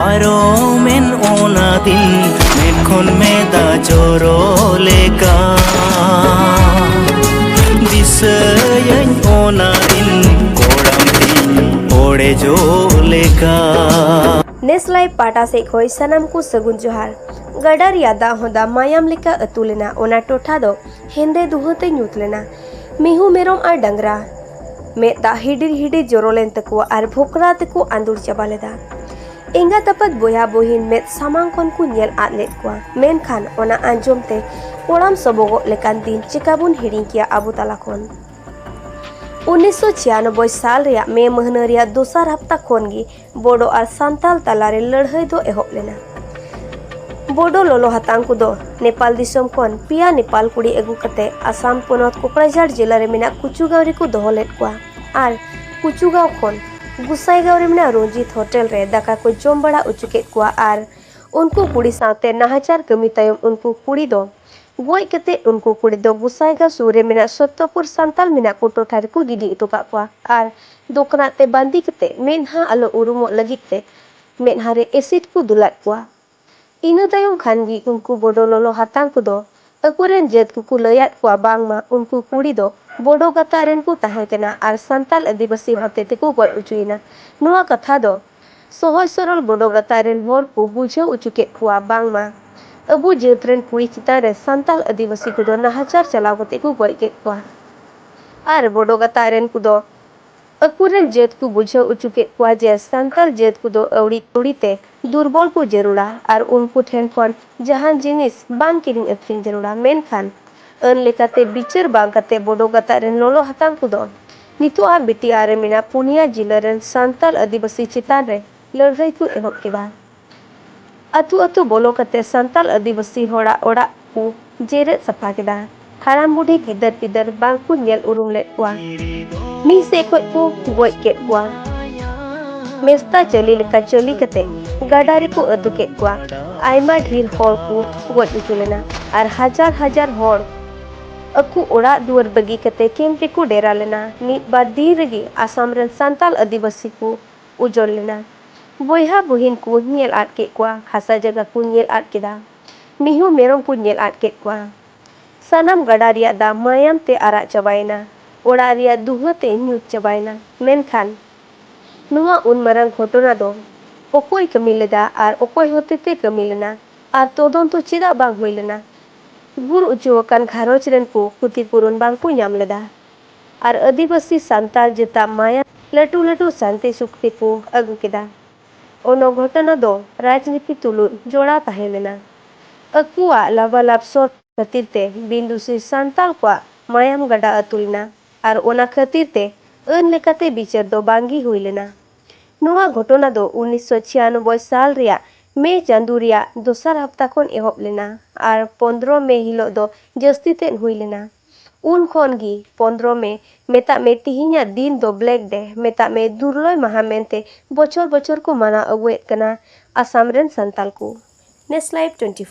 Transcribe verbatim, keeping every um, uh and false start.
ᱯᱟᱨᱚᱢᱮᱱ ᱚᱱᱟ ᱫᱤᱱ ᱢᱮᱫ ᱠᱷᱚᱱ ᱢᱮᱫᱟ ᱡᱚᱨᱚ ᱞᱮᱠᱟ᱾ ᱫᱤᱥᱟᱹᱭᱟᱹᱧ ᱚᱱᱟ ᱫᱤᱱ ᱠᱚᱲᱟᱢ ᱛᱤᱧ ᱚᱲᱮᱡᱚᱜ ᱞᱮᱠᱟ᱾ ᱱᱮᱥᱞᱟᱭ ᱯᱟᱦᱴᱟ ᱥᱮᱫ ᱠᱷᱚᱱ ᱥᱟᱱᱟᱢ ᱠᱚ ᱥᱟᱹᱜᱩᱱ ᱡᱚᱦᱟᱨ᱾ ᱜᱟᱰᱟ ᱨᱮᱭᱟᱜ ᱫᱟᱜ ᱦᱚᱸ ᱫᱟᱜ ᱢᱟᱭᱟᱢ ᱞᱮᱠᱟ ᱟᱹᱛᱩ ᱞᱮᱱᱟ᱾ ᱚᱱᱟ ᱴᱚᱴᱷᱟ ᱫᱚ ᱦᱮᱸᱫᱮ ᱫᱩᱦᱟᱹ ᱛᱮ ᱧᱩᱛ ᱞᱮᱱᱟ᱾ ᱢᱤᱦᱩ ᱢᱮᱨᱚᱢ ᱟᱨ ᱰᱟᱝᱨᱟ ᱢᱮᱫ ᱫᱟᱜ ᱦᱤᱰᱤᱨ ᱦᱤᱰᱤᱨ ᱡᱚᱨᱚ ᱞᱮᱱ ᱛᱟᱠᱚᱣᱟ ᱟᱨ ᱵᱷᱚᱠᱨᱟ ᱛᱮᱠᱚ ᱟᱸᱫᱩᱲ ᱪᱟᱵᱟ ᱞᱮᱫᱟ᱾ ᱮᱸᱜᱟᱛ ᱟᱯᱟᱛ ᱵᱚᱭᱦᱟ ᱵᱚᱦᱤᱱ ᱢᱮᱫ ᱥᱟᱢᱟᱝ ᱠᱷᱚᱱ ᱠᱚ ᱧᱮᱞ ᱟᱫ ᱞᱮᱫ ᱠᱚᱣᱟ᱾ ᱢᱮᱱᱠᱷᱟᱱ ᱚᱱᱟ ᱟᱸᱡᱚᱢ ᱛᱮ ᱠᱚᱲᱟᱢ ᱥᱚᱵᱚᱜᱚᱜ ᱞᱮᱠᱟᱱ ᱫᱤᱱ ᱪᱮᱠᱟ ᱵᱚᱱ ᱦᱤᱲᱤᱧ ᱠᱮᱭᱟ ᱟᱵᱚ ᱛᱟᱞᱟ ᱠᱷᱚᱱ? ᱩᱱᱤᱥᱥᱚ ᱪᱷᱤᱭᱟᱱᱚᱵᱵᱳᱭ ᱥᱟᱞ ᱨᱮᱭᱟᱜ ᱢᱮ ᱢᱟᱹᱦᱱᱟᱹ ᱨᱮᱭᱟᱜ ᱫᱚᱥᱟᱨ ᱦᱟᱯᱛᱟ ᱠᱷᱚᱱ ᱜᱮ ᱵᱳᱰᱳ ᱟᱨ ᱥᱟᱱᱛᱟᱞ ᱛᱟᱞᱟᱨᱮ ᱞᱟᱹᱲᱦᱟᱹᱭ ᱫᱚ ᱮᱦᱚᱵ ᱞᱮᱱᱟ᱾ ᱵᱳᱰᱳ ᱞᱚᱞᱚ ᱦᱟᱛᱟᱝ ᱠᱚᱫᱚ ᱱᱮᱯᱟᱞ ᱫᱤᱥᱚᱢ ᱠᱷᱚᱱ ᱯᱮᱭᱟ ᱱᱮᱯᱟᱞ ᱠᱩᱲᱤ ᱟᱹᱜᱩ ᱠᱟᱛᱮ ᱟᱥᱟᱢ ᱯᱚᱱᱚᱛ ᱠᱳᱠᱲᱟᱡᱷᱟᱲ ᱡᱮᱞᱟ ᱨᱮ ᱢᱮᱱᱟᱜ ᱠᱩᱪᱩᱜᱟᱸᱣ ᱨᱮᱠᱚ ᱫᱚᱦᱚ ᱞᱮᱫ ᱠᱚᱣᱟ ᱟᱨ ᱠᱩᱪᱩᱜᱟᱸᱣ ᱠᱷᱚᱱ ᱜᱩᱥᱟᱭᱜᱟᱸᱣ ᱨᱮ ᱢᱮᱱᱟᱜ ᱨᱚᱧᱡᱤᱛ ᱦᱳᱴᱮᱞ ᱨᱮ ᱫᱟᱠᱟ ᱠᱚ ᱡᱚᱢ ᱵᱟᱲᱟ ᱚᱪᱚ ᱠᱮᱫ ᱠᱚᱣᱟ ᱟᱨ ᱩᱱᱠᱩ ᱠᱩᱲᱤ ᱥᱟᱶᱛᱮ ᱱᱟᱦᱟᱪᱟᱨ ᱠᱟᱹᱢᱤ ᱛᱟᱭᱚᱢ ᱩᱱᱠᱩ ᱠᱩᱲᱤ ᱫᱚ ᱜᱚᱡ ᱠᱟᱛᱮ ᱩᱱᱠᱩ ᱠᱩᱲᱤ ᱫᱚ ᱜᱩᱥᱟᱭᱜᱟᱸᱣ ᱥᱩᱨ ᱨᱮ ᱢᱮᱱᱟᱜ ᱥᱚᱛᱛᱚᱯᱩᱨ ᱥᱟᱱᱛᱟᱞ ᱢᱮᱱᱟᱜ ᱠᱚ ᱴᱚᱴᱷᱟ ᱨᱮᱠᱚ ᱜᱤᱰᱤ ᱦᱚᱴᱚ ᱠᱟᱜ ᱠᱚᱣᱟ ᱟᱨ ᱫᱚᱠᱱᱟᱜ ᱛᱮ ᱵᱟᱸᱫᱤ ᱠᱟᱛᱮ ᱢᱮᱫᱦᱟ ᱟᱞᱚ ᱩᱨᱩᱢᱚᱜ ᱞᱟᱹᱜᱤᱫ ᱛᱮ ᱢᱮᱫᱦᱟ ᱨᱮ ᱮᱥᱤᱰ ᱠᱚ ᱫᱩᱞᱟᱫ ᱠᱚᱣᱟ᱾ ᱤᱱᱟᱹ ᱛᱟᱭᱚᱢ ᱠᱷᱟᱱ ᱜᱮ ᱩᱱᱠᱩ ᱵᱳᱰᱳ ᱞᱚᱞᱚ ᱦᱟᱛᱟᱝ ᱠᱚᱫᱚ ᱟᱠᱚᱨᱮᱱ ᱡᱟᱹᱛ ᱠᱚᱠᱚ ᱞᱟᱹᱭᱟᱫ ᱠᱚᱣᱟ ᱵᱟᱝᱢᱟ ᱩᱱᱠᱩ ᱠᱩᱲᱤ ᱫᱚ ᱵᱳᱰᱳ ᱜᱟᱛᱟᱜ ᱨᱮᱱ ᱠᱚ ᱛᱟᱦᱮᱸ ᱠᱟᱱᱟ ᱟᱨ ᱥᱟᱱᱛᱟᱞ ᱟᱹᱫᱤᱵᱟᱹᱥᱤ ᱦᱚᱛᱮ ᱛᱮᱠᱚ ᱜᱚᱡ ᱚᱪᱚᱭᱮᱱᱟ᱾ ᱱᱚᱣᱟ ᱠᱟᱛᱷᱟ ᱫᱚ ᱥᱚᱦᱚᱡ ᱥᱚᱨᱚᱞ ᱵᱳᱰᱳ ᱜᱟᱛᱟᱜ ᱨᱮᱱ ᱦᱚᱲ ᱠᱚ ᱵᱩᱡᱷᱟᱹᱣ ᱚᱪᱚ ᱠᱮᱫ ᱠᱚᱣᱟ ᱵᱟᱝᱢᱟ ᱟᱵᱚ ᱡᱟᱹᱛ ᱨᱮᱱ ᱠᱩᱲᱤ ᱪᱮᱛᱟᱱ ᱨᱮ ᱥᱟᱱᱛᱟᱞ ᱟᱹᱫᱤᱵᱟᱹᱥᱤ ᱠᱚᱫᱚ ᱱᱟᱦᱟᱪᱟᱨ ᱪᱟᱞᱟᱣ ᱠᱟᱛᱮ ᱠᱚ ᱜᱚᱡ ᱠᱮᱫ ᱠᱚᱣᱟ᱾ ᱟᱨ ᱵᱳᱰᱳ ᱜᱟᱛᱟᱜ ᱨᱮᱱ ᱠᱚᱫᱚ ᱟᱠᱚᱨᱮᱱ ᱡᱟᱹᱛ ᱠᱚ ᱵᱩᱡᱷᱟᱹᱣ ᱚᱪᱚ ᱠᱮᱫ ᱠᱚᱣᱟ ᱡᱮ ᱥᱟᱱᱛᱟᱞ ᱡᱟᱹᱛ ᱠᱚᱫᱚ ᱟᱹᱣᱲᱤ ᱟᱹᱣᱲᱤ ᱛᱮ ᱫᱩᱨᱵᱚᱞ ᱠᱚ ᱡᱟᱹᱨᱩᱲᱟ ᱟᱨ ᱩᱱᱠᱩ ᱴᱷᱮᱱ ᱠᱷᱚᱱ ᱡᱟᱦᱟᱱ ᱡᱤᱱᱤᱥ ᱵᱟᱝ ᱠᱤᱨᱤᱧ ᱟᱹᱠᱷᱨᱤᱧ ᱡᱟᱹᱨᱩᱲᱟ᱾ ᱢᱮᱱᱠᱷᱟᱱ ᱟᱹᱱ ᱞᱮᱠᱟᱛᱮ ᱵᱤᱪᱟᱹᱨ ᱵᱟᱝ ᱠᱟᱛᱮ ᱵᱳᱰᱳ ᱜᱟᱛᱟᱜ ᱨᱮᱱ ᱞᱚᱞᱚ ᱦᱟᱛᱟᱝ ᱠᱚᱫᱚ ᱱᱤᱛᱚᱜ ᱟᱜ ᱵᱤᱴᱤ ᱟᱨ ᱨᱮ ᱢᱮᱱᱟᱜ ᱯᱩᱱᱭᱟ ᱡᱤᱞᱟᱹ ᱨᱮᱱ ᱥᱟᱱᱛᱟᱞ ᱟᱹᱫᱤᱵᱟᱹᱥᱤ ᱪᱮᱛᱟᱱ ᱨᱮ ᱞᱟᱹᱲᱦᱟᱹᱭ ᱠᱚ ᱮᱦᱚᱵ ᱠᱮᱫᱟ᱾ ᱟᱹᱛᱩ ᱟᱹᱛᱩ ᱵᱚᱞᱚ ᱠᱟᱛᱮ ᱥᱟᱱᱛᱟᱞ ᱟᱹᱫᱤᱵᱟᱹᱥᱤ ᱦᱚᱲᱟᱜ ᱚᱲᱟᱜ ᱠᱚ ᱡᱮᱨᱮᱫ ᱥᱟᱯᱷᱟ ᱠᱮᱫᱟ᱾ ᱦᱟᱲᱟᱢ ᱵᱩᱰᱷᱤ ᱜᱤᱫᱟᱹᱨ ᱯᱤᱫᱟᱹᱨ ᱵᱟᱝ ᱠᱚ ᱧᱮᱞ ᱩᱨᱩᱢ ᱞᱮᱫ ᱠᱚᱣᱟ᱾ ᱢᱤᱫ ᱥᱮᱫ ᱠᱷᱚᱱ ᱠᱚ ᱜᱚᱡ ᱠᱮᱫ ᱠᱚᱣᱟ᱾ ᱢᱮᱥᱛᱟ ᱪᱟᱹᱞᱤ ᱞᱮᱠᱟ ᱪᱟᱹᱞᱤ ᱠᱟᱛᱮ ᱜᱟᱰᱟ ᱨᱮᱠᱚ ᱟᱹᱛᱩ ᱠᱮᱫ ᱠᱚᱣᱟ᱾ ᱟᱭᱢᱟ ᱰᱷᱮᱨ ᱦᱚᱲ ᱠᱚ ᱜᱚᱡ ᱚᱪᱚ ᱞᱮᱱᱟ ᱟᱨ ᱦᱟᱡᱟᱨ ᱦᱟᱡᱟᱨ ᱦᱚᱲ ᱟᱠᱚ ᱚᱲᱟᱜ ᱫᱩᱣᱟᱹᱨ ᱵᱟᱹᱜᱤ ᱠᱟᱛᱮ ᱠᱮᱢᱯ ᱨᱮᱠᱚ ᱰᱮᱨᱟ ᱞᱮᱱᱟ᱾ ᱢᱤᱫ ᱵᱟᱨ ᱫᱤᱱ ᱨᱮᱜᱮ ᱟᱥᱟᱢ ᱨᱮᱱ ᱥᱟᱱᱛᱟᱞ ᱟᱹᱫᱤᱵᱟᱹᱥᱤ ᱠᱚ ᱩᱡᱟᱹᱲ ᱞᱮᱱᱟ᱾ ᱵᱚᱭᱦᱟ ᱵᱩᱦᱤᱱ ᱠᱚ ᱧᱮᱞ ᱟᱫ ᱠᱮᱫ ᱠᱚᱣᱟ, ᱦᱟᱥᱟ ᱡᱟᱭᱜᱟ ᱠᱚ ᱧᱮᱞ ᱟᱫ ᱠᱮᱫᱟ, ᱢᱤᱦᱩ ᱢᱮᱨᱚᱢ ᱠᱚ ᱧᱮᱞ ᱟᱫ ᱠᱮᱫ ᱠᱚᱣᱟ᱾ ᱥᱟᱱᱟᱢ ᱜᱟᱰᱟ ᱨᱮᱭᱟᱜ ᱫᱟᱜ ᱢᱟᱭᱟᱢ ᱛᱮ ᱟᱨᱟᱜ ᱪᱟᱵᱟᱭᱮᱱᱟ᱾ ᱚᱲᱟᱜ ᱨᱮᱭᱟᱜ ᱫᱩᱦᱟᱹ ᱛᱮ ᱧᱩᱛ ᱪᱟᱵᱟᱭᱮᱱᱟ᱾ ᱢᱮᱱᱠᱷᱟᱱ ᱱᱚᱣᱟ ᱩᱱ ᱢᱟᱨᱟᱝ ᱜᱷᱚᱴᱚᱱᱟ ᱫᱚ ᱚᱠᱚᱭ ᱠᱟᱹᱢᱤ ᱞᱮᱫᱟ ᱟᱨ ᱚᱠᱚᱭ ᱦᱚᱛᱮᱛᱮ ᱠᱟᱹᱢᱤ ᱞᱮᱱᱟ ᱟᱨ ᱛᱚᱫᱚᱱᱛᱚ ᱪᱮᱫᱟᱜ ᱵᱟᱝ ᱦᱩᱭ ᱞᱮᱱᱟ? ᱜᱩᱨ ᱚᱪᱚ ᱟᱠᱟᱱ ᱜᱷᱟᱨᱚᱸᱡᱽ ᱨᱮᱱ ᱠᱚ ᱠᱷᱚᱛᱤ ᱯᱩᱨᱚᱱ ᱵᱟᱝ ᱠᱚ ᱧᱟᱢ ᱞᱮᱫᱟ᱾ ᱟᱨ ᱟᱹᱫᱤᱵᱟᱹᱥᱤ ᱥᱟᱱᱛᱟᱲ ᱡᱟᱹᱛᱟᱜ ᱢᱟᱭᱟᱢ ᱞᱟᱹᱴᱩ ᱞᱟᱹᱴᱩ ᱥᱟᱱᱛᱤ ᱥᱩᱠᱛᱤ ᱠᱚ ᱟᱹᱜᱩ ᱠᱮᱫᱟ᱾ ᱚᱱᱟ ᱜᱷᱚᱴᱚᱱᱟ ᱫᱚ ᱨᱟᱡᱽᱱᱤᱛᱤ ᱛᱩᱞᱩᱡ ᱡᱚᱲᱟᱣ ᱛᱟᱦᱮᱸ ᱞᱮᱱᱟ᱾ ᱟᱠᱚᱣᱟᱜ ᱞᱟᱵᱟᱞᱟᱵ ᱥᱚᱨ ᱠᱷᱟᱹᱛᱤᱨ ᱛᱮ ᱵᱤᱱᱫᱩᱥᱤ ᱥᱟᱱᱛᱟᱲ ᱠᱚᱣᱟᱜ ᱢᱟᱭᱟᱢ ᱜᱟᱰᱟ ᱟᱹᱛᱩ ᱞᱮᱱᱟ ᱟᱨ ᱚᱱᱟ ᱠᱷᱟᱹᱛᱤᱨ ᱛᱮ ᱟᱹᱱ ᱞᱮᱠᱟᱛᱮ ᱵᱤᱪᱟᱹᱨ ᱫᱚ ᱵᱟᱝ ᱜᱮ ᱦᱩᱭ ᱞᱮᱱᱟ᱾ ᱱᱚᱣᱟ ᱜᱷᱚᱴᱚᱱᱟ ᱫᱚ ᱩᱱᱤᱥᱥᱚ ᱪᱷᱤᱭᱟᱱᱚᱵᱵᱳᱭ ᱥᱟᱞ ᱨᱮᱭᱟᱜ ᱢᱮ ᱪᱟᱸᱫᱚ ᱨᱮᱭᱟᱜ ᱫᱚᱥᱟᱨ ᱦᱟᱯᱛᱟ ᱠᱷᱚᱱ ᱮᱦᱚᱵ ᱞᱮᱱᱟ ᱟᱨ ᱯᱚᱱᱫᱽᱨᱚ ᱢᱮ ᱦᱤᱞᱚᱜ ᱫᱚ ᱡᱟᱹᱥᱛᱤ ᱛᱮᱫ ᱦᱩᱭ ᱞᱮᱱᱟ᱾ ᱩᱱ ᱠᱷᱚᱱ ᱜᱮ ᱯᱚᱱᱫᱽᱨᱚ ᱢᱮ, ᱢᱮᱛᱟᱜ ᱢᱮ ᱛᱤᱦᱤᱧᱟᱜ ᱫᱤᱱ ᱫᱚ ᱵᱞᱮᱠ ᱰᱮ, ᱢᱮᱛᱟᱜ ᱢᱮ ᱫᱩᱨᱞᱚᱭ ᱢᱟᱦᱟ ᱢᱮᱱᱛᱮ ᱵᱚᱪᱷᱚᱨ ᱵᱚᱪᱷᱚᱨ ᱠᱚ ᱢᱟᱱᱟᱣ ᱟᱹᱜᱩᱭᱮᱫ ᱠᱟᱱᱟ ᱟᱥᱟᱢ ᱨᱮᱱ ᱥᱟᱱᱛᱟᱞ ᱠᱚ᱾ Next Live twenty four.